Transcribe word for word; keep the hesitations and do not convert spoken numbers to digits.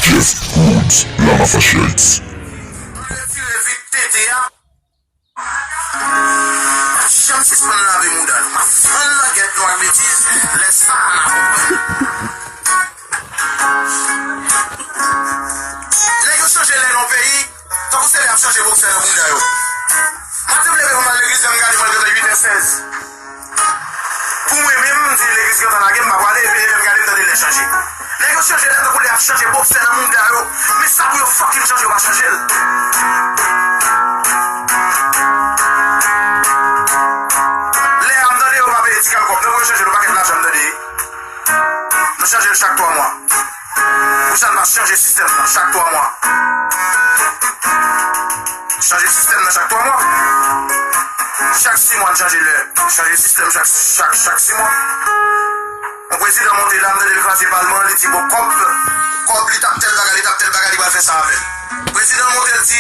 Just Roots, la Mafachites. Retire vit tete a. Janm sispann lave mouda nou. M ap fann langèt nou ak betiz, lè sa a n a konprann. Nèg yo chanje lè nan peyi, tankou se lè y ap chanje boksè nan mouda yo. Maten m leve pou m al legliz la, m gade mwen gentan uit è sèz. Pou mwen menm, m di legliz gentan lage, m pa prale, epi lè m gade, m tande lè chanje. Nèg yo chanje lè tankou lè y ap chanje boksè nan mouda yo. Men sa pou yo fucking chanje, yo pa chanje l. Lè a m tande yo pa peye ti kal kòb, non, pou yo chanje l, yon pakèt lajan m tande. Nou chanje l chak twa mwa. Pou sa n pa chanje sistèm nan chak twa mwa. Chanje sistèm nan chak twa mwa. Chak sis mwa n chanje lè. Chanje sistèm chak, chak, chak sis mwa. Yon prezidan monte la, m tande l kraze palman, li di bon kòb, kòb li t ap tèl bagay, li t ap tèl bagay, li pral fè sa avè l. Prezidan monte, l di